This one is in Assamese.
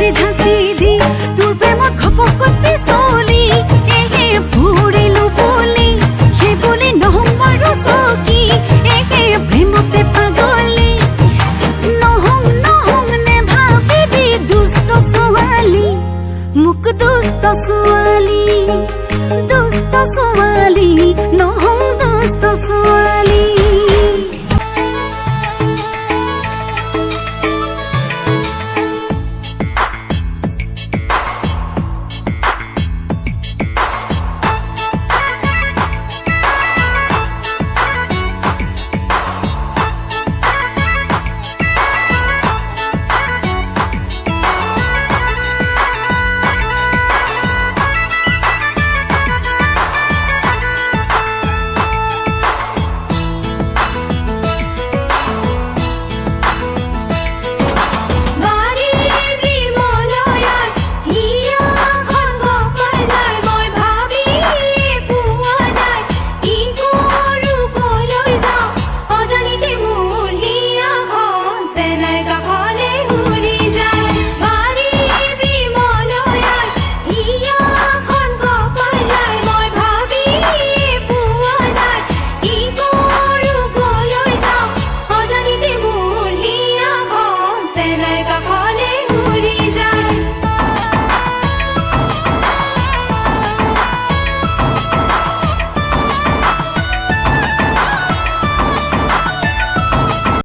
চিধা চিধি তোৰ প্ৰেমত ঘপকত পিছলি এহে পৰিলো বুলি, সেই বুলি নহম বাৰু চকী। এহে প্ৰেমতে পাগলী নহং নহং, নে ভাবিবি দুষ্ট ছোৱালী মোক, দুষ্ট ছোৱালী।